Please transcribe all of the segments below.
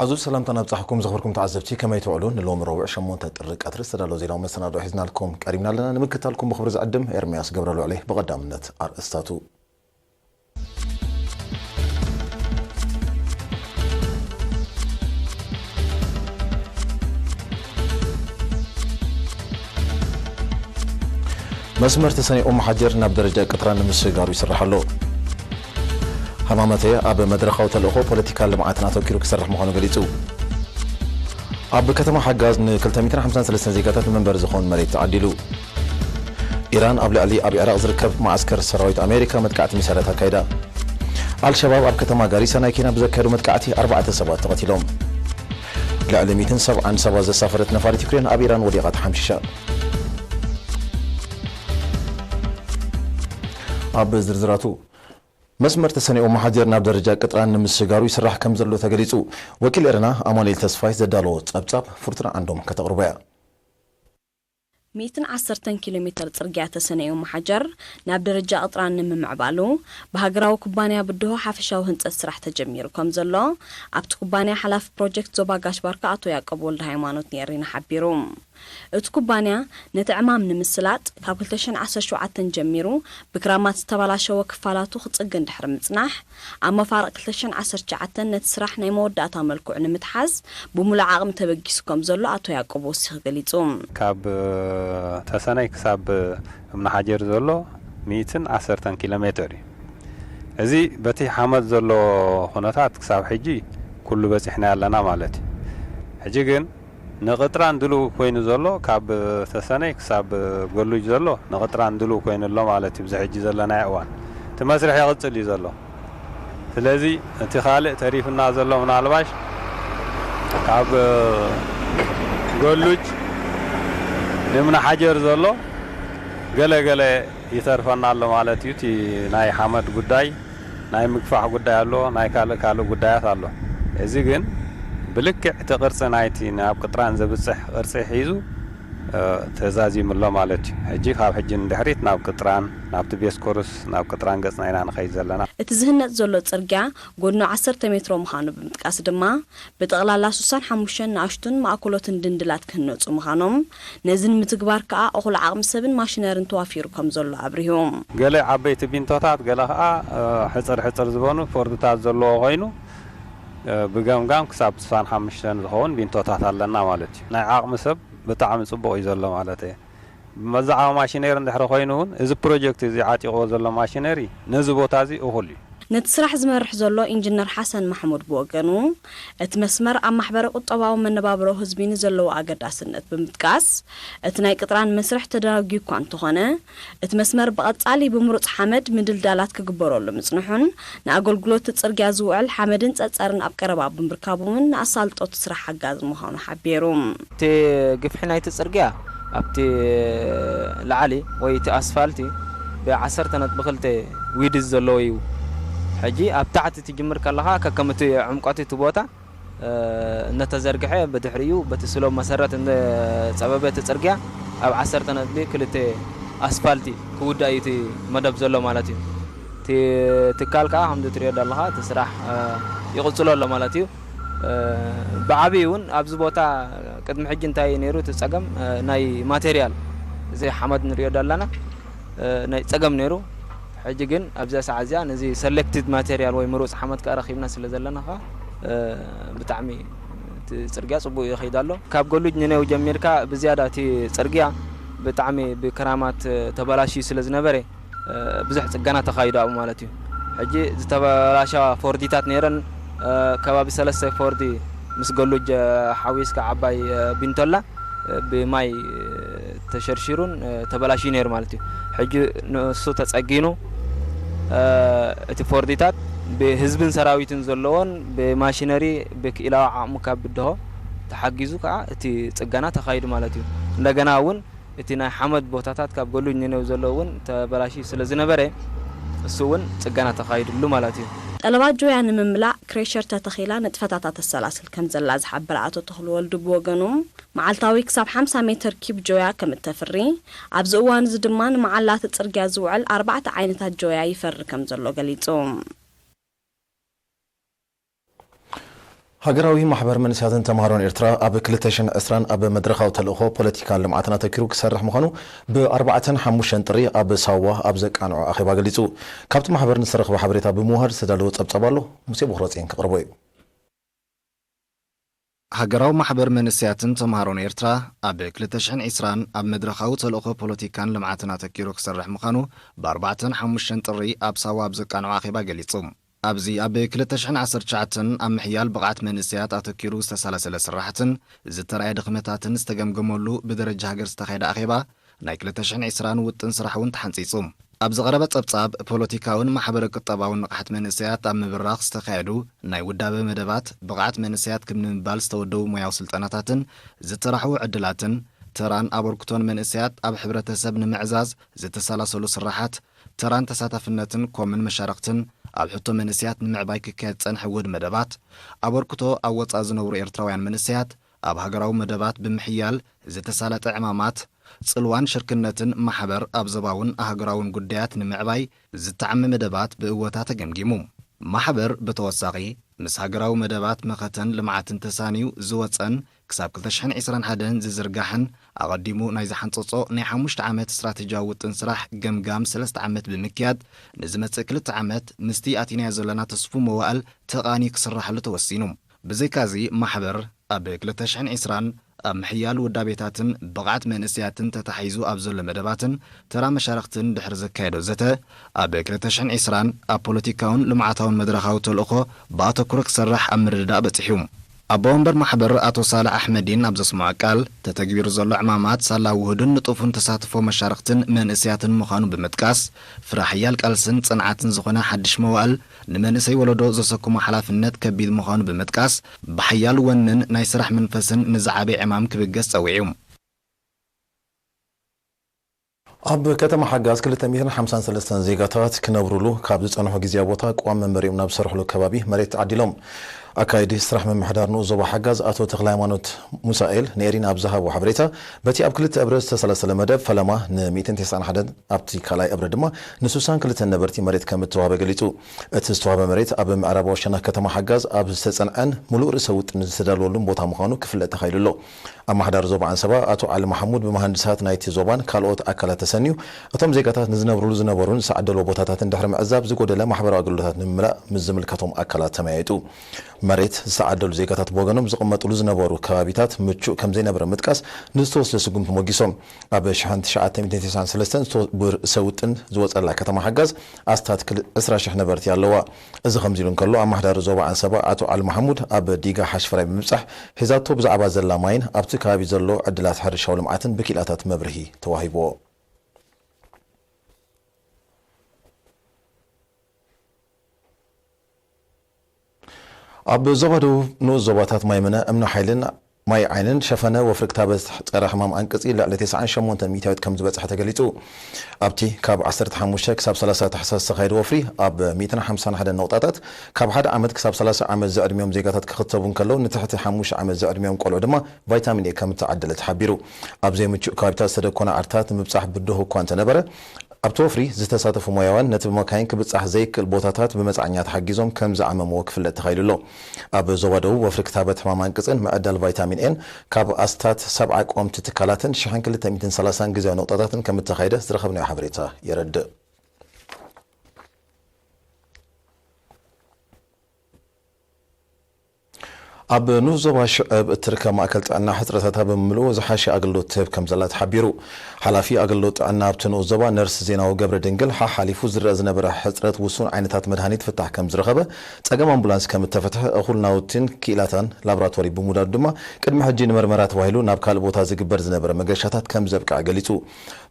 ኣዙ ሰላምታ ናብጻሕኩም ዘኽብርኩም ተዓዘብቲ፣ ከመይ ትውዕሉ? ንሎሚ ረቡዕ ሸሞንተ ጥሪ ቀትሪ ዝተዳለወ ዜናዊ መሰናዶ ሒዝናልኩም ቀሪብና ኣለና። ንምክታልኩም ብኽብሪ ዝዕድም ኤርምያስ ገብረልውዕለይ። ብቐዳምነት ኣርእስታቱ። መስመር ተሰኒኡ መሓጀር ናብ ደረጃ ቅጥራን ንምስጋሩ ይስራሕ ኣሎ። ሃማመተ ኣብ መድረኻዊ ተልእኾ ፖለቲካን ልምዓትን ኣተኪሩ ክሰርሕ ምዃኑ ገሊጹ። ኣብ ከተማ ሓጋዝ ን ክልተ ሚእትን ሓምሳን ሰለስተን ዜጋታት ንመንበሪ ዝኾን መሬት ተዓዲሉ። ኢራን ኣብ ልዕሊ ኣብ ኢራቕ ዝርከብ መዓስከር ሰራዊት ኣሜሪካ መጥቃዕቲ ሚሳይላት ኣካይዳ። ኣልሸባብ ኣብ ከተማ ጋሪሳ ናይ ኬንያ ብዘካየዶ መጥቃዕቲ ኣርባዕተ ሰባት ተቐቲሎም። ልዕሊ ሚእትን ሰብዓን ሰባት ዘሳፈረት ነፋሪት ዩክሬን ኣብ ኢራን ወዲቓ ተሓምሺሻ። ኣብ ዝርዝራቱ። መስመር ተሰኒኡ መሓጀር ናብ ደረጃ ቅጥራን ንምስጋሩ ይስራሕ ከም ዘሎ ተገሊጹ። ወኪል ኤረና ኣማኑኤል ተስፋይ ዘዳለዎ ጸብጻብ ፍርቱና ዓንዶም ከተቕርቦ እያ። ሚእትን ዓሰርተን ኪሎ ሜተር ጽርግያ ተሰነዩ መሓጀር ናብ ደረጃ ቅጥራን ንምምዕባሉ ብሃገራዊ ኩባንያ ብድሆ ሓፈሻዊ ህንጸት ስራሕ ተጀሚሩ ከም ዘሎ ኣብቲ ኩባንያ ሓላፊ ፕሮጀክት ዞባ ጋሽ ባርካ ኣቶ ያዕቆብ ወልደ ሃይማኖት ንኤሪና ሓቢሩ። እቲ ኩባንያ ነቲ ዕማም ንምስላጥ ካብ ክልተ ሽሕን ዓሰርተ ሸውዓተን ጀሚሩ ብክራማት ዝተበላሸወ ክፋላቱ ክጽግን ድሕሪ ምጽናሕ፣ ኣብ መፋርቕ ክልተ ሽሕን ዓሰርተ ትሽዓተን ነቲ ስራሕ ናይ መወዳእታ መልክዑ ንምትሓዝ ብምሉእ ዓቕሚ ተበጊሱ ከም ዘሎ ኣቶ ያዕቆብ ወሲኹ ገሊጹ። ካብ ተሰነይ ክሳብ እምኒ ሓጀር ዘሎ ሚእትን ዓሰርተን ኪሎ ሜተር እዩ። እዚ በቲ ሓመድ ዘሎ ኩነታት ክሳብ ሕጂ ኩሉ በጺሕና ኣለና ማለት እዩ። ሕጂ ግን ንቕጥራን ድልው ኮይኑ ዘሎ ካብ ተሰነይ ክሳብ ጎሉጅ ዘሎ ንቕጥራን ድልው ኮይኑ ኣሎ ማለት እዩ። ብዚ ሕጂ ዘለናዮ እዋን እቲ መስርሕ ይቕጽል እዩ ዘሎ። ስለዚ እቲ ካልእ ተሪፍና ዘሎ ምናልባሽ ካብ ጎሉጅ ንምኒ ሓጀር ዘሎ ገለ ገለ ይተርፈና ኣሎ ማለት እዩ። እቲ ናይ ሓመድ ጉዳይ፣ ናይ ምግፋሕ ጉዳይ ኣሎ፣ ናይ ካልእ ካልእ ጉዳያት ኣሎ። እዚ ግን ብልክዕ እቲ ቅርጺ ናይቲ ናብ ቅጥራን ዘብጽሕ ቅርጺ ሒዙ፣ እ፣ ተዛዚሙ ኣሎ ማለት እዩ። ሕጂ ካብ ሕጂ ንድሕሪት ናብ ቅጥራን፣ ናብቲ ቤስኮርስ፣ ናብ ቅጥራን ገጽና ኢና ንኸይድ ዘለና። እቲ ዝህነጽ ዘሎ ጽርግያ ጎድኑ ዓሰርተ ሜትሮ ምዃኑ ብምጥቃስ ድማ፣ ብጠቕላላ ስሳን ሓሙሽተን ንኣሽቱን ማእከሎትን ድንድላት ክህነጹ ምዃኖም፣ ነዚ ንምትግባር ከኣ እኹል ዓቕሚ ሰብን ማሽነርን ተዋፊሩ ከም ዘሎ ኣብሪሁ። ገለ ዓበይቲ ቢንቶታት፣ ገለ ከኣ፣ እ፣ ሕጽር ሕጽር ዝበኑ ፎርድታት ዘለዎ ኮይኑ፣ እ፣ ብገምጋም ክሳብ ስሳን ሓሙሽተን ዝኸውን ቢንቶታት ኣለና ማለት እዩ። ናይ ዓቕሚ ሰብ ብጣዕሚ ጽቡቕ እዩ ዘሎ ማለት እየ። ብመዛዓዊ ማሽነሪ እንድሕሪ ኮይኑ እውን፣ እዚ ፕሮጀክት እዚ ዓጢቕዎ ዘሎ ማሽነሪ ነዚ ቦታ እዚ እኹል እዩ። ነቲ ስራሕ ዝመርሕ ዘሎ ኢንጂነር ሓሰን ማሕሙድ ብወገኑ፣ እቲ መስመር ኣብ ማሕበረ ቁጠባዊ መነባብሮ ህዝቢ ንዘለዎ ኣገዳስነት ብምጥቃስ፣ እቲ ናይ ቅጥራን መስርሕ ተደናጒዩ እኳ እንተኾነ፣ እቲ መስመር ብቐጻሊ ብምሩጽ ሓመድ ምድልዳላት ክግበረሉ ምጽንሑን፣ ንኣገልግሎት ጽርግያ ዝውዕል ሓመድን ጸጸርን ኣብ ቀረባ ብምርካቦምን ንኣሳልጦ እቲ ስራሕ ሓጋዚ ምዃኑ ሓቢሩ። እቲ ግፍሒ ናይቲ ጽርግያ ኣብቲ ላዕሊ ወይ እቲ ኣስፋልቲ ብዓሰርተ ነጥቢ ክልተ ዊድዝ ዘለዎ እዩ። ሕጂ ኣብ ታሕቲ ትጅምር ከለኻ ከከም እቲ ዕምቆት እቲ ቦታ፣ እ፣ እናተዘርግሐ ብድሕሪኡ በቲ ስሎብ መሰረት እናጸበበ እቲ ጽርግያ ኣብ ዓሰርተ ነጥቢ ክልተ ኣስፋልቲ ክውዳእ እዩ እቲ መደብ ዘሎ ማለት እዩ። እቲ ትካል ከኣ ከምዚ ትሪኦ ዘለኻ እቲ ስራሕ፣ እ፣ ይቕጽሎ ኣሎ ማለት እዩ። እ፣ ብዓብዩ እውን ኣብዚ ቦታ ቅድሚ ሕጂ እንታይ እዩ ነይሩ እቲ ጸገም፣ እ፣ ናይ ማቴሪያል፣ እዚ ሓመድ ንሪኦ ዘለና፣ እ፣ ናይ ጸገም ነይሩ። ሕጂ ግን ኣብዛ ሰዓት እዚኣ ነዚ ሰሌክትድ ማቴሪያል ወይ ምሩጽ ሓመድ ከኣ ረኺብና ስለ ዘለና ከኣ፣ እ፣ ብጣዕሚ እቲ ጽርግያ ጽቡቕ ይኸይድ ኣሎ። ካብ ገሉጅ ንኔው ጀሚርካ ብዝያዳ እቲ ጽርግያ ብጣዕሚ ብክራማት ተበላሽዩ ስለ ዝነበረ፣ እ፣ ብዙሕ ጽገና ተኻይዱ ኣብኡ ማለት እዩ። ሕጂ ዝተበላሸዋ ፎርዲታት ነይረን፣ እ፣ ከባቢ ሰለስተ ፎርዲ ምስ ገሉጅ፣ እ፣ ሓዊስካ ዓባይ፣ እ፣ ቢንቶላ፣ እ፣ ብማይ፣ እ፣ ተሸርሺሩን፣ እ፣ ተበላሽዩ ነይሩ ማለት እዩ። ሕጂ ንሱ ተጸጊኑ፣ እ፣ እቲ ፎርዲታት ብህዝብን ሰራዊትን ዘለዎን ብማሽነሪ ብክኢላዊ ዓቕሙ ካብ ብድሆ ተሓጊዙ ከኣ እቲ ጽገና ተኻይዱ ማለት እዩ። እንደገና እውን እቲ ናይ ሓመድ ቦታታት ካብ ገሉጅ ንኔው ዘሎ እውን ተበላሽዩ ስለ ዝነበረ፣ እሱ እውን ጽገና ተኻይድሉ ማለት እዩ። ጠለባት ጆያ ንምምላእ ክሬሸር ተተኺላ ንጥፈታታ ተሰላስል ከም ዘላ ዝሓበረ ኣቶ ተኽሉ ወልዱ ብወገኑ፣ መዓልታዊ ክሳብ ሓምሳ ሜተር ኪብ ጆያ ከም እተፍሪ፣ ኣብዚ እዋን እዚ ድማ ንመዓላ እቲ ጽርግያ ዝውዕል ኣርባዕተ ዓይነታት ጆያ ይፈሪ ከም ዘሎ ገሊጹ። ሃገራዊ ማሕበር መንእሰያትን ተምሃሮን ኤርትራ ኣብ ክልተ ሽሕን ዕስራን ኣብ መድረኻዊ ተልእኾ ፖለቲካን ልምዓትን ኣተኪሩ ክሰርሕ ምዃኑ ብኣርባዕተን ሓሙሽተን ጥሪ ኣብ ሳዋ ኣብ ዘቃንዖ ኣኼባ ገሊጹ። ካብቲ ማሕበር ንዝተረኽበ ሓበሬታ ብምውሃድ ዝተዳለወ ጸብጻብ ኣሎ፣ ሙሴ ቦኽረጽዮን ክቕርቦ እዩ። ሃገራዊ ማሕበር መንእሰያትን ተምሃሮን ኤርትራ ኣብ ክልተ ሽሕን ዕስራን ኣብ መድረኻዊ ተልእኾ ፖለቲካን ልምዓትን ኣተኪሩ ክሰርሕ ምዃኑ ብኣርባዕተን ሓሙሽተን ጥሪ ኣብ ሳዋ ኣብ ዘቃንዖ ኣኼባ ገሊጹ። ኣብዚ ኣብ ክልተ ሽሕን ዓሰርተ ትሽዓተን ኣብ ምሕያል ብቕዓት መንእሰያት ኣተኪሩ ዝተሳለሰለ ስራሓትን ዝተራእየ ድኽመታትን ዝተገምገመሉ ብደረጃ ሃገር ዝተኻየደ ኣኼባ፣ ናይ ክልተ ሽሕን ዕስራን ውጥን ስራሕ እውን ተሓንጺጹ። ኣብ ዝቐረበ ጸብጻብ፣ ፖለቲካውን ማሕበረ ቁጠባውን ንቕሓት መንእሰያት ኣብ ምብራኽ ዝተኻየዱ ናይ ውዳበ መደባት፣ ብቕዓት መንእሰያት ክብ ንምባል ዝተወደቡ ሞያዊ ስልጠናታትን ዝተራሕዉ ዕድላትን፣ ተራን ኣበርክቶን መንእሰያት ኣብ ሕብረተሰብ ንምዕዛዝ ዝተሰላሰሉ ስራሓት፣ ተራን ተሳታፍነትን ኮምን መሻርኽትን ኣብ ሕቶ መንእሰያት ንምዕባይ ክካየድ ዝጸንሐ ውሁድ መደባት፣ ኣበርክቶ ኣብ ወጻኢ ዝነብሩ ኤርትራውያን መንእሰያት ኣብ ሃገራዊ መደባት ብምሕያል ዝተሳለጠ ዕማማት፣ ጽልዋን ሽርክነትን ማሕበር ኣብ ዞባውን ኣህጉራውን ጉዳያት ንምዕባይ ዝጠዓመ መደባት ብእወታ ተገምጊሙ። ማሕበር ብተወሳኺ፣ ምስ ሃገራዊ መደባት መኸተን ልምዓትን ተሳንዩ ዝወጸን ክሳብ ክልተ ሽሕን ዕስራን ሓደን ዝዝርጋሕን ኣቐዲሙ ናይ ዝሓንጸጾ ናይ ሓሙሽተ ዓመት ስትራተጂያዊ ውጥን ስራሕ ገምጋም ሰለስተ ዓመት ብምክያድ፣ ንዝመጽእ ክልተ ዓመት ምስቲ ኣቲናዮ ዘለና ተስፉ መዋእል ተቓንዩ ክስራሓሉ ተወሲኑ። ብዘይካዚ፣ ማሕበር ኣብ ክልተ ሽሕን ዕስራን ኣብ ምሕያል ውዳቤታትን ብቕዓት መንእሰያትን ተታሒዙ ኣብ ዘሎ መደባትን ተራ መሻርኽትን ድሕሪ ዘካየዶ ዘተ፣ ኣብ ክልተ ሽሕን ዕስራን ኣብ ፖለቲካውን ልምዓታውን መድረኻዊ ተልእኾ ብኣተኩሮ ክሰርሕ ኣብ ምርድዳእ በጺሑ። ኣቦ ወንበር ማሕበር ኣቶ ሳልሕ ኣሕመዲን ኣብ ዘስምዖ ቃል፣ ተተግቢሩ ዘሎ ዕማማት ሳላ ውሁድን ንጡፍን ተሳትፎ መሻርኽትን መንእሰያትን ምዃኑ ብምጥቃስ፣ ፍረ ሓያል ቃልስን ጽንዓትን ዝኾነ ሓድሽ መዋእል ንመንእሰይ ወለዶ ዘሰክሞ ሓላፍነት ከቢድ ምዃኑ ብምጥቃስ፣ ብሓያል ወንን ናይ ስራሕ መንፈስን ንዝዓበየ ዕማም ክብገስ ጸዊዑ። ኣብ ከተማ ሓጋዝ ክልተ ሚእትን ሓምሳን ሰለስተን ዜጋታት ክነብሩሉ ካብ ዝጸንሑ ግዝያዊ ቦታ ቅዋም መንበሪኦም ናብ ዝሰርሕሉ ከባቢ መሬት ተዓዲሎም። ኣካየዲ ስራሕ ምምሕዳር ንኡስ ዞባ ሓጋዝ ኣቶ ተክለሃይማኖት ሙሳኤል ንኤሪና ኣብ ዝሃቦ ሓበሬታ፣ በቲ ኣብ ክልተ እብረ ዝተሰላሰለ መደብ ፈለማ ን ሚእትን ተስዓን ሓደን ኣብቲ ካልኣይ እብረ ድማ ንስሳን ክልተን ነበርቲ መሬት ከም እተዋህበ ገሊጹ። እቲ ዝተዋህበ መሬት ኣብ ምዕራባዊ ሸነኽ ከተማ ሓጋዝ ኣብ ዝተጸንዐን ምሉእ ርእሰ ውጥን ዝተዳለወሉን ቦታ ምዃኑ ክፍለጥ ተኻኢሉ ኣሎ። ኣመሓዳሪ ዞባ ዓንሰባ ኣቶ ዓሊ ማሕሙድ ብመሃንድሳት ናይቲ ዞባን ካልኦት ኣካላት ተሰንዩ፣ እቶም ዜጋታት ንዝነብሩሉ ዝነበሩን ዝተዓደልዎ ቦታታትን ድሕሪ ምዕዛብ ዝጎደለ ማሕበራዊ ኣገልግሎታት ንምምላእ ምስ ዝምልከቶም ኣካላት ተመያይጡ። መሬት ዝተዓደሉ ዜጋታት ብወገኖም ዝቕመጥሉ ዝነበሩ ከባቢታት ምቹእ ከም ዘይነበረ ምጥቃስ ንዝተወስደ ስጉምቲ ሞጊሶም። ኣብ ሽሕን ትሽዓተ ሚእትን ተስዓን ሰለስተን ዝተወ-፣ ብርእሰ ውጥን ዝወጸላ ከተማ ሓጋዝ ኣስታት ክል-፣ ዕስራ ሽሕ ነበርቲ ኣለዋ። እዚ ከምዚ ኢሉ እንከሎ፣ ኣመሓዳሪ ዞባ ዓንሰባ ኣቶ ዓሊ ማሕሙድ ኣብ ዲጋ ሓሽፈራይ ብምብጻሕ ሒዛቶ ብዛዕባ ዘላ ማይን ኣብቲ ከባቢ ዘሎ ዕድላት ሕርሻዊ ልምዓትን ብኪኢላታት መብርሂ ተዋሂብዎ። ኣብ ዞባ ደቡብ ንኡስ ዞባታት ማይምነ፣ እምኒ ሓይልን ማይ ዓይንን ሸፈነ ወፍሪ ክታበት ጸረ ሕማም ኣንቅጺ ልዕሊ ተስዓን ሸሞንተን ሚእታዊት ከም ዝበጽሐ ተገሊጹ። ኣብቲ ካብ ዓሰርተ ሓሙሽተ ክሳብ ሰላሳ ታሕሳስ ዝተኻየደ ወፍሪ፣ ኣብ ሚእትን ሓምሳን ሓደን ነቑጣታት ካብ ሓደ ዓመት ክሳብ ሰላሳ ዓመት ዝዕድሚኦም ዜጋታት ክኽተቡ እንከለዉ፣ ንትሕቲ ሓሙሽተ ዓመት ዝዕድሚኦም ቆልዑ ድማ ቫይታሚን ኤ ከም እተዓደለ ተሓቢሩ። ኣብ ዘይምቹእ ከባቢታት ዝተደኮነ ዓድታት ንምብጻሕ ብድሆ እኳ እንተነበረ፣ ኣብቲ ወፍሪ ዝተሳተፉ ሞያውያን ነቲ ብመካይን ክብጻሕ ዘይክእል ቦታታት ብመጽዓኛ ተሓጊዞም ከም ዝዓመምዎ ክፍለጥ ተኻኢሉ ኣሎ። ኣብ ዞባ ደቡብ ወፍሪ ክታበት ሕማም ኣንቅጽን ምዕዳል ቫይታሚን ኤን ካብ ኣስታት ሰብዓ ቀወምቲ ትካላትን ሽሕን ክልተ ሚእትን ሰላሳን ግዝያዊ ነቑጣታትን ከም እተኻየደ ዝረኸብናዮ ሓበሬታ የረድእ። ኣብ ንኡስ ዞባ ሽዕብ እትርከብ ማእከል ጥዕና ሕጽረታታ ብምልኡ ዝሓሸ ኣገልግሎት ትህብ ከም ዘላ ተሓቢሩ። ሓላፊ ኣገልግሎት ጥዕና ኣብቲ ንኡስ ዞባ ነርስ ዜናዊ ገብረ ድንግል፣ ሓሓሊፉ ዝረአ ዝነበረ ሕጽረት ውሱን ዓይነታት መድሃኒት ፍታሕ ከም ዝረኸበ፣ ጸገም ኣምቡላንስ ከም እተፈትሐ፣ እኹል ናውቲን ክኢላታን ላቦራቶሪ ብምውዳዱ ድማ ቅድሚ ሕጂ ንመርመራ ተባሂሉ ናብ ካልእ ቦታ ዝግበር ዝነበረ መገሻታት ከም ዘብቅዐ ገሊጹ።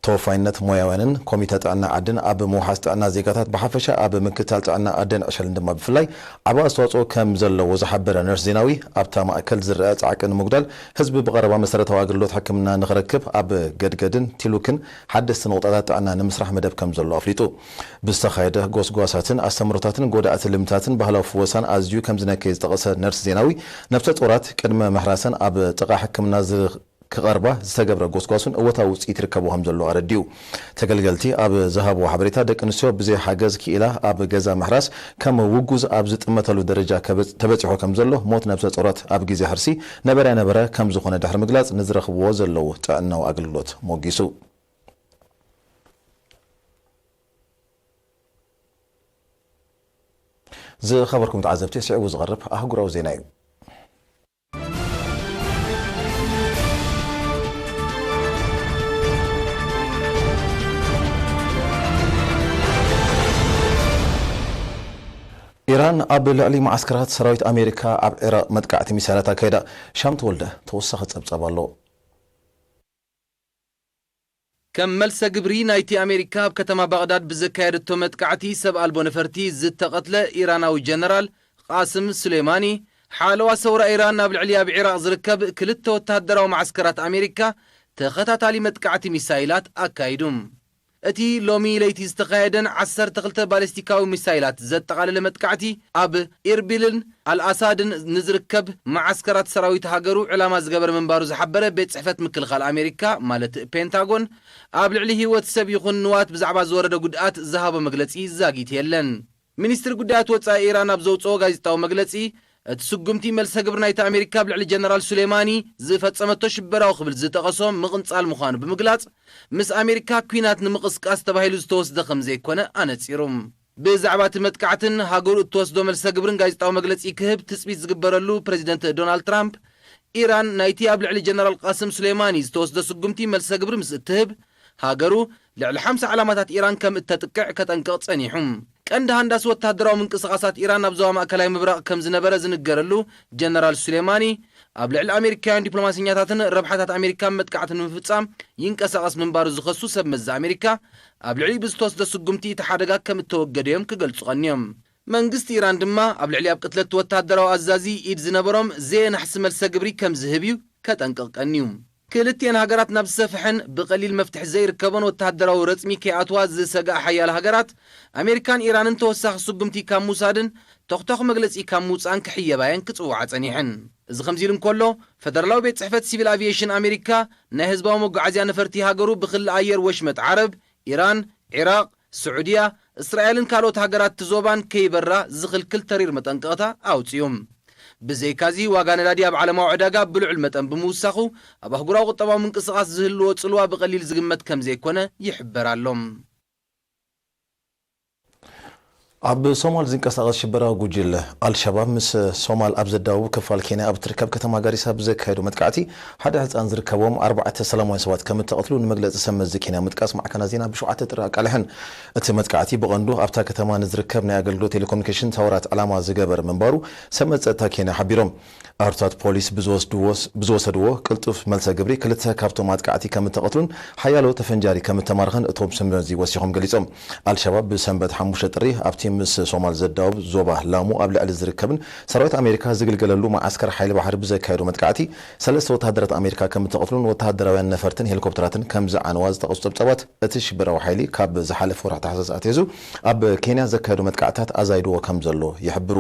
ተወፋይነት ሞያውያንን ኮሚተ ጥዕና ዓድን ኣብ ምውሓስ ጥዕና ዜጋታት ብሓፈሻ ኣብ ምክትታል ጥዕና ኣደን ዕሸልን ድማ ብፍላይ ዓቢ ኣስተዋጽኦ ከም ዘለዎ ዝሓበረ ነርስ ዜናዊ፣ ኣብታ ማእከል ዝረኣ ጻዕቂ ንምጉዳል፣ ህዝቢ ብቐረባ መሰረታዊ ኣገልግሎት ሕክምና ንኽረክብ ኣብ ገድገድን ቲሉክን ሓደስቲ ነቑጣታት ጥዕና ንምስራሕ መደብ ከም ዘሎ ኣፍሊጡ። ብዝተኻየደ ጎስጓሳትን ኣስተምህሮታትን ጎዳእቲ ልምድታትን ባህላዊ ፍወሳን ኣዝዩ ከም ዝነከየ ዝጠቐሰ ነርስ ዜናዊ፣ ነብሰ ጾራት ቅድመ ምሕራሰን ኣብ ጥቓ ሕክምና ዝ- ክቐርባ ዝተገብረ ጎስጓስ እውን እወታዊ ውፅኢት ይርከቦ ከም ዘሎ ኣረዲኡ። ተገልገልቲ ኣብ ዝሃብዎ ሓበሬታ፣ ደቂ ኣንስትዮ ብዘይ ሓገዝ ክኢላ ኣብ ገዛ ምሕራስ ከም ውጉዝ ኣብ ዝጥመተሉ ደረጃ ከበፅ-፣ ተበፂሑ ከም ዘሎ፣ ሞት ነብሰ ጾራት ኣብ ግዜ ሕርሲ ነበረ ነበረ ከም ዝኾነ ድሕሪ ምግላፅ፣ ንዝረኽብዎ ዘለዉ ጥዕናዊ ኣገልግሎት ሞጊሱ። ዝኸበርኩም ተዓዘብቲ፣ ስዒቡ ዝቐርብ ኣህጉራዊ ዜና እዩ። ኢራን ኣብ ልዕሊ መዓስከራት ሰራዊት ኣሜሪካ ኣብ ዒራቕ መጥቃዕቲ ሚሳይላት ኣካይዳ። ሻም ተወልደ ተወሳኺ ጸብጻብ ኣሎ። ከም መልሰ ግብሪ ናይቲ ኣሜሪካ ኣብ ከተማ ባቕዳድ ብዘካየደቶ መጥቃዕቲ ሰብ ኣልቦ ነፈርቲ ዝተቐትለ ኢራናዊ ጀነራል ቃስም ሱሌማኒ፣ ሓለዋ ሰውራ ኢራን ኣብ ልዕሊ ኣብ ዒራቕ ዝርከብ ክልተ ወተሃደራዊ መዓስከራት ኣሜሪካ ተኸታታሊ መጥቃዕቲ ሚሳይላት ኣካይዱ። እቲ ሎሚ ለይቲ ዝተኻየደን ዓሰርተ ክልተ ባሊስቲካዊ ሚሳይላት ዘጠቓለለ መጥቃዕቲ፣ ኣብ ኢርቢልን ኣልኣሳድን ንዝርከብ መዓስከራት ሰራዊት ሃገሩ ዕላማ ዝገበረ ምንባሩ ዝሓበረ ቤት ጽሕፈት ምክልኻል ኣሜሪካ፣ ማለት ፔንታጎን፣ ኣብ ልዕሊ ህይወት ሰብ ይኹን ንዋት ብዛዕባ ዝወረደ ጉድኣት ዝሃቦ መግለጺ ዛጊት የለን። ሚኒስትሪ ጉዳያት ወጻኢ ኢራን ኣብ ዘውጽኦ ጋዜጣዊ መግለጺ፣ እቲ ስጉምቲ መልሰ ግብሪ ናይቲ ኣሜሪካ ኣብ ልዕሊ ጀነራል ሱሌማኒ ዝፈጸመቶ ሽበራዊ ክብል ዝጠቐሶ ምቕንጻል ምዃኑ ብምግላጽ፣ ምስ ኣሜሪካ ኲናት ንምቕስቃስ ተባሂሉ ዝተወስደ ከም ዘይኮነ ኣነጺሩ። ብዛዕባ እቲ መጥቃዕትን ሃገሩ እትወስዶ መልሰ ግብርን ጋዜጣዊ መግለጺ ክህብ ትጽቢት ዝግበረሉ ፕረዚደንት ዶናልድ ትራምፕ፣ ኢራን ናይቲ ኣብ ልዕሊ ጀነራል ቃስም ሱሌማኒ ዝተወስደ ስጉምቲ መልሰ ግብሪ ምስ እትህብ፣ ሃገሩ ልዕሊ ሓምሳ ዕላማታት ኢራን ከም እተጥቅዕ ከጠንቅቕ ጸኒሑ። ቀንዲ ሃንዳሲ ወተሃደራዊ ምንቅስቓሳት ኢራን ኣብ ዞባ ማእከላይ ምብራቕ ከም ዝነበረ ዝንገረሉ ጀነራል ሱሌማኒ፣ ኣብ ልዕሊ ኣሜሪካውያን ዲፕሎማሰኛታትን ረብሓታት ኣሜሪካን መጥቃዕቲ ንምፍጻም ይንቀሳቐስ ምንባሩ ዝኸሱ ሰብ መዚ ኣሜሪካ፣ ኣብ ልዕሊኡ ብዝተወስደ ስጉምቲ እቲ ሓደጋ ከም እተወገደ እዮም ክገልጹ ቀንዮም። መንግስቲ ኢራን ድማ ኣብ ልዕሊ ኣብ ቅትለት ወተሃደራዊ ኣዛዚ ኢድ ዝነበሮም ዘየናሕሲ መልሰ ግብሪ ከም ዝህብ እዩ ከጠንቅቕ ቀንዩ። ክልቲኤን ሃገራት ናብ ዝሰፍሐን ብቐሊል መፍትሒ ዘይርከቦን ወተሃደራዊ ረጽሚ ከይኣትዋ ዝሰግኣ ሓያል ሃገራት፣ ኣሜሪካን ኢራንን ተወሳኺ ስጉምቲ ካብ ምውሳድን ተኹተኹ መግለጺ ካብ ምውጻእን ክሕየባ እየን ክጽውዓ ጸኒሐን። እዚ ከምዚ ኢሉ እንከሎ፣ ፈደራላዊ ቤት ጽሕፈት ሲቪል ኣቪየሽን ኣሜሪካ፣ ናይ ህዝባዊ መጓዓዝያ ነፈርቲ ሃገሩ ብክሊ ኣየር ወሽመጥ ዓረብ፣ ኢራን፣ ዒራቕ፣ ስዑድያ፣ እስራኤልን ካልኦት ሃገራት እቲ ዞባን ከይበራ ዝኽልክል ተሪር መጠንቀቕታ ኣውጺኡ። ብዘይካዚ፣ ዋጋ ነዳዲ ኣብ ዓለማዊ ዕዳጋ ብልዑል መጠን ብምውሳኹ፣ ኣብ ኣህጉራዊ ቁጠባዊ ምንቅስቓስ ዝህልዎ ጽልዋ ብቐሊል ዝግመት ከም ዘይኮነ ይሕበር ኣሎ። ኣብ ሶማል ዝንቀሳቐስ ሽበራዊ ጉጅለ ኣልሸባብ፣ ምስ ሶማል ኣብ ዘዳውብ ክፋል ኬንያ ኣብ እትርከብ ከተማ ጋሪሳ ብዘካየዶ መጥቃዕቲ፣ ሓደ ህጻን ዝርከቦም ኣርባዕተ ሰላማውያን ሰባት ከም እተቐትሉ ንመግለጺ ሰብ መዚ ኬንያ ምጥቃስ ማዕከናት ዜና ብሸውዓተ ጥሪ ኣቃሊሐን። እቲ መጥቃዕቲ ብቐንዱ ኣብታ ከተማ ንዝርከብ ናይ ኣገልግሎት ቴሌኮሙኒኬሽን ታወራት ዕላማ ዝገበረ ምንባሩ ሰብ መዚ ጸጥታ ኬንያ ሓቢሮም። ኣህዱታት ፖሊስ ብዝወስድዎ፣ ብዝወሰድዎ ቅልጡፍ መልሰ ግብሪ፣ ክልተ ካብቶም ኣጥቃዕቲ ከም እተቐትሉን ሓያሎ ተፈንጃሪ ከም እተማረኸን እቶም ሰብ መዚ ወሲኾም ገሊጾም። ኣልሸባብ ብሰንበት ሓሙሽተ ጥሪ ኣብቲ ምስ ሶማል ዘዳውብ ዞባ ላሙ ኣብ ልዕሊ ዝርከብን ሰራዊት ኣሜሪካ ዝግልገለሉ መዓስከር ሓይሊ ባሕሪ ብዘካየዶ መጥቃዕቲ፣ ሰለስተ ወተሃደራት ኣሜሪካ ከም እተቐትሉን ወተሃደራውያን ነፈርትን ሄሊኮፕተራትን ከም ዝዓነዋ ዝጠቐሱ ጸብጻባት፣ እቲ ሽበራዊ ሓይሊ ካብ ዝሓለፈ ወርሒ ታሕሳስ ኣትሒዙ ኣብ ኬንያ ዘካየዶ መጥቃዕትታት ኣዛይድዎ ከም ዘሎ ይሕብሩ።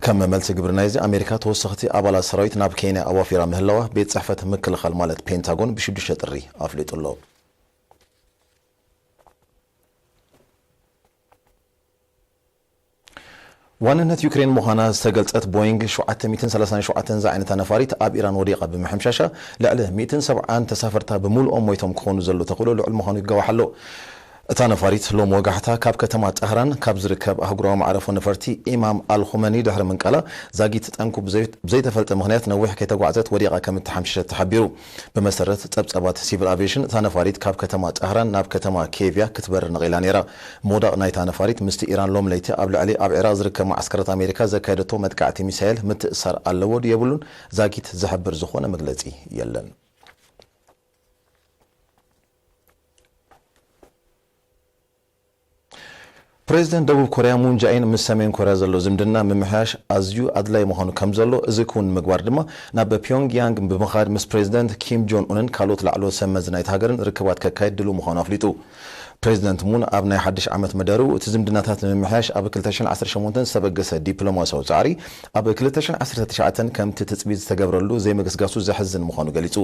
ከም መልሲ ግብሪ ናይዚ፣ ኣሜሪካ ተወሰኽቲ ኣባላት ሰራዊት ናብ ኬንያ ኣዋፊራ ምህላዋ ቤት ጽሕፈት ምክልኻል ማለት ፔንታጎን ብሽዱሽተ ጥሪ ኣፍሊጡ ኣሎ። ዋንነት ዩክሬን ምዃና ዝተገልጸት ቦይንግ ሸውዓተ ሚእትን ሰላሳን ሸውዓተን ዝዓይነታ ነፋሪት ኣብ ኢራን ወዲቓ ብምሕምሻሻ፣ ልዕሊ ሚእትን ሰብዓን ተሳፈርታ ብምሉኦም ሞይቶም ክኾኑ ዘሎ ተኽእሎ ልዑል ምዃኑ ይጋዋሕ ኣሎ። እታ ነፋሪት ሎም ወጋሕታ ካብ ከተማ ጠህራን ካብ ዝርከብ ኣህጉራዊ መዕረፎ ነፈርቲ ኢማም ኣልኹመኒ ድሕሪ ምንቃላ፣ ዛጊት ጠንኩ ብዘይ-፣ ብዘይተፈልጠ ምኽንያት ነዊሕ ከይተጓዕዘት ወዲቓ ከም እተሓምሸሸት ተሓቢሩ። ብመሰረት ጸብጻባት ሲቪል ኣቪየሽን፣ እታ ነፋሪት ካብ ከተማ ጠህራን ናብ ከተማ ኬቭያ ክትበርር ነቒላ ነይራ። ምውዳቕ ናይታ ነፋሪት ምስቲ ኢራን ሎም ለይቲ ኣብ ልዕሊ ኣብ ዒራቕ ዝርከብ መዓስከራት ኣሜሪካ ዘካየደቶ መጥቃዕቲ ሚሳይል ምትእስሳር ኣለዎ ድዩ የብሉን ዛጊት ዝሕብር ዝኾነ መግለጺ የለን። ፕሬዚደንት ደቡብ ኮርያ ሙን ጃኢን ምስ ሰሜን ኮርያ ዘሎ ዝምድና ምምሕያሽ ኣዝዩ ኣድላዪ ምዃኑ ከም ዘሎ፣ እዚ ክውን ንምግባር ድማ ናብ ፒዮንግያንግ ብምኻድ ምስ ፕሬዚደንት ኪም ጆን ኡንን ካልኦት ላዕለዎት ሰብ መዚ ናይቲ ሃገርን ርክባት ከካይድ ድሉው ምዃኑ ኣፍሊጡ። ፕሬዚደንት ሙን ኣብ ናይ ሓድሽ ዓመት መደርኡ፣ እቲ ዝምድናታት ንምምሕያሽ ኣብ ክልተ ሽሕን ዓሰርተ ሸሞንተን ዝተበገሰ ዲፕሎማሲያዊ ጻዕሪ ኣብ ክልተ ሽሕን ዓሰርተ ትሽዓተን ከምቲ ትጽቢት ዝተገብረሉ ዘይምግስጋሱ ዘሕዝን ምዃኑ ገሊጹ።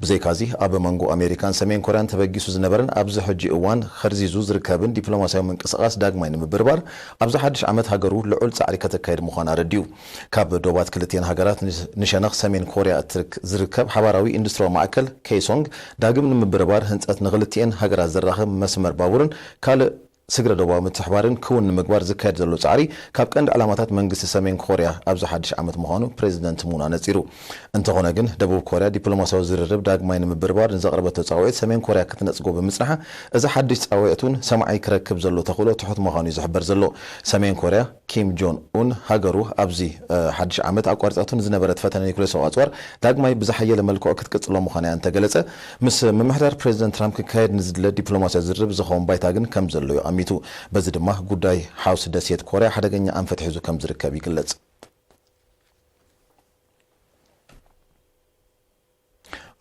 ብዘይካዚ፣ ኣብ መንጎ ኣሜሪካን ሰሜን ኮርያን ተበጊሱ ዝነበረን ኣብዚ ሕጂ እዋን ኸርዚዙ ዝርከብን ዲፕሎማሲያዊ ምንቅስቓስ ዳግማይ ንምብርባር፣ ኣብዚ ሓድሽ ዓመት ሃገሩ ልዑል ጻዕሪ ከተካይድ ምዃና ኣረዲኡ። ካብ ዶባት ክልቲኤን ሃገራት ንሸነኽ ሰሜን ኮርያ እትርክ-፣ ዝርከብ ሓባራዊ ኢንዱስትሪያዊ ማእከል ኬይሶንግ ዳግም ንምብርባር ህንጸት ንኽልቲኤን ሃገራት ዘራኽብ መስመር ባቡርን ካልእ ስግረ ዶባዊ ምትሕባርን ክውን ንምግባር ዝካየድ ዘሎ ጻዕሪ ካብ ቀንዲ ዕላማታት መንግስቲ ሰሜን ኮርያ ኣብዚ ሓድሽ ዓመት ምዃኑ ፕሬዚደንት ሙን ኣነጺሩ። እንተኾነ ግን፣ ደቡብ ኮርያ ዲፕሎማሲያዊ ዝርርብ ዳግማይ ንምብርባር ንዘቕረበቶ ጻውዒት ሰሜን ኮርያ ክትነጽጎ ብምጽንሓ፣ እዚ ሓድሽ ጻውዒት እውን ሰማዒ ክረክብ ዘሎ ተኽእሎ ትሑት ምዃኑ እዩ ዝሕበር ዘሎ። ሰሜን ኮርያ ኪም ጆን ኡን ሃገሩ ኣብዚ፣ እ፣ ሓድሽ ዓመት ኣቋሪጻቶ ንዝነበረት ፈተነ ኒኩሌሳዊ ኣጽዋር ዳግማይ ብዝሓየለ መልክዑ ክትቅጽሎ ምዃና እያ እንተገለጸ፣ ምስ ምምሕዳር ፕሬዚደንት ትራምፕ ክካየድ ንዝድለ ዲፕሎማሲያዊ ዝርርብ ዝኸውን ባይታ ግን ከም ዘሎ እዩ ኣሚቱ። በዚ ድማ ጉዳይ ሓውሲ ደሴት ኮርያ ሓደገኛ ኣንፈት ሒዙ ከም ዝርከብ ይግለጽ።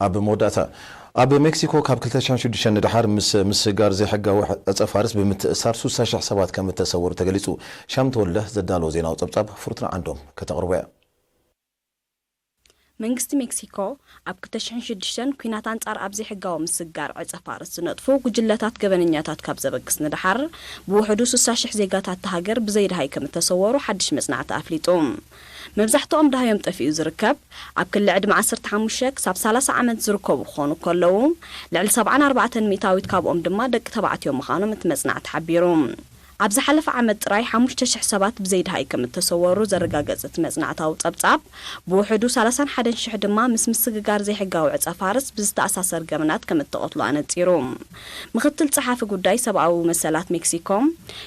ኣብ መወዳእታ፣ ኣብ ሜክሲኮ ካብ ክልተ ሽሕን ሽዱሽተን ንደሓር ምስ ምስጋር ዘይሕጋዊ ዕጸ ፋርስ ብምትእሳር ሱሳ ሽሕ ሰባት ከም እተሰወሩ ተገሊጹ። ሻም ተወልደ ዘዳለዎ ዜናዊ ጸብጻብ ፍሩትና ዓንዶም ከተቕርቦ እያ። መንግስቲ ሜክሲኮ ኣብ ክልተ ሽሕን ሽዱሽተን ኲናት ኣንጻር ኣብ ዘይሕጋዊ ምስጋር ዕጸ ፋርስ ዝነጥፉ ጉጅለታት ገበነኛታት ካብ ዘበግስ ንደሓር፣ ብውሕዱ ሱሳ ሽሕ ዜጋታት እታ ሃገር ብዘይድሃይ ከም እተሰወሩ ሓድሽ መጽናዕቲ ኣፍሊጡ። መብዛሕትኦም ደሃዮም ጠፊኡ ዝርከብ፣ ኣብ ክሊ ዕድመ ዓሰርተ ሓሙሽተ ክሳብ ሰላሳ ዓመት ዝርከቡ ክኾኑ ከለዉ፣ ልዕሊ ሰብዓን ኣርባዕተን ሚእታዊት ካብኦም ድማ ደቂ ተባዕትዮ ምዃኖም እቲ መጽናዕቲ ሓቢሩ። ኣብ ዝሓለፈ ዓመት ጥራይ ሓሙሽተ ሽሕ ሰባት ብዘይድሃይ ከም እተሰወሩ ዘረጋገጸ እቲ መጽናዕታዊ ጸብጻብ፣ ብውሕዱ ሰላሳን ሓደን ሽሕ ድማ ምስ ምስግጋር ዘይሕጋዊ ዕጸ ፋርስ ብዝተኣሳሰር ገበናት ከም እተቐትሉ ኣነጺሩ። ምኽትል ጸሓፊ ጉዳይ ሰብኣዊ መሰላት ሜክሲኮ፣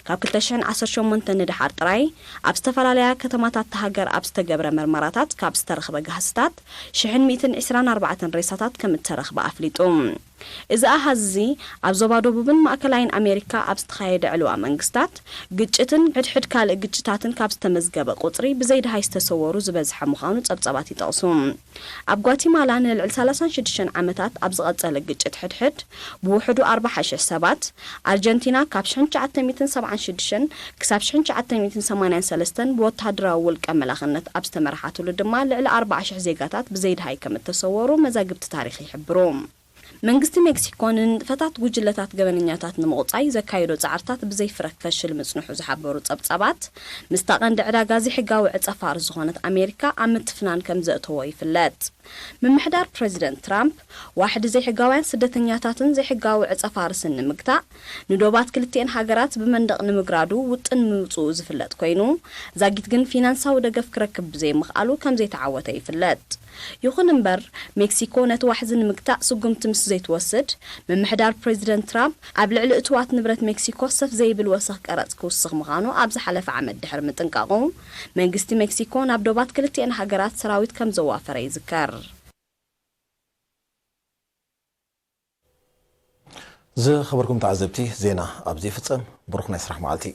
ካብ ክልተ ሽሕን ዓሰርተ ሸሞንተን ንደሓር ጥራይ ኣብ ዝተፈላለያ ከተማታት እታ ሃገር ኣብ ዝተገብረ መርመራታት ካብ ዝተረኽበ ጋህስታት ሽሕን ሚእትን ዕስራን ኣርባዕተን ሬሳታት ከም እተረኽበ ኣፍሊጡ። እዚ ኣሃዝ እዚ ኣብ ዞባ ደቡብን ማእከላይን ኣሜሪካ ኣብ ዝተኻየደ ዕልዋ መንግስታት፣ ግጭትን ሕድሕድ ካልእ ግጭታትን ካብ ዝተመዝገበ ቁጽሪ ብዘይድሃይ ዝተሰወሩ ዝበዝሐ ምዃኑ ጸብጻባት ይጠቕሱ። ኣብ ጓቲማላ ንልዕሊ ሰላሳን ሽዱሽተን ዓመታት ኣብ ዝቐጸለ ግጭት ሕድሕድ ብውሕዱ ኣርባዓ ሽሕ ሰባት፣ ኣርጀንቲና ካብ ሽሕን ትሽዓተ ሚእትን ሰብዓን ሽዱሽተን ክሳብ ሽሕን ትሽዓተ ሚእትን ሰማንያን ሰለስተን ብወተሃደራዊ ውልቀ መላኽነት ኣብ ዝተመርሓትሉ ድማ ልዕሊ ኣርባዓ ሽሕ ዜጋታት ብዘይድሃይ ከም እተሰወሩ መዛግብቲ ታሪኽ ይሕብሩ። መንግስቲ ሜክሲኮ ንንጥፈታት ጉጅለታት ገበነኛታት ንምቑጻይ ዘካየዶ ጻዕርታት ብዘይፍረ ክፈሽል ምጽንሑ ዝሓበሩ ጸብጻባት፣ ምስታ ቀንዲ ዕዳጋ ዘይሕጋዊ ዕጸ ፋርስ ዝኾነት ኣሜሪካ ኣብ ምትፍናን ከም ዘእተዎ ይፍለጥ። ምምሕዳር ፕረዚደንት ትራምፕ፣ ዋሕዲ ዘይሕጋውያን ስደተኛታትን ዘይሕጋዊ ዕጸ ፋርስን ንምግታእ፣ ንዶባት ክልቲኤን ሃገራት ብመንደቕ ንምግራዱ ውጥን ምውጽኡ ዝፍለጥ ኮይኑ፣ ዛጊት ግን ፊናንሳዊ ደገፍ ክረክብ ብዘይምኽኣሉ ከም ዘይተዓወተ ይፍለጥ። ይኹን እምበር፣ ሜክሲኮ ነቲ ዋሕዚ ንምግታእ ስጉምቲ ምስ ዘይትወስድ፣ ምምሕዳር ፕረዚደንት ትራምፕ ኣብ ልዕሊ እቱዋት ንብረት ሜክሲኮ ሰፍ ዘይብል ወሰኽ ቀረጽ ክውስኽ ምዃኑ ኣብ ዝሓለፈ ዓመት ድሕሪ ምጥንቃቑ፣ መንግስቲ ሜክሲኮ ናብ ዶባት ክልቲኤን ሃገራት ሰራዊት ከም ዘዋፈረ ይዝከር። ዝኸበርኩም ተዓዘብቲ፣ ዜና ኣብዚ ይፍጸም። ብሩኽ ናይ ስራሕ መዓልቲ።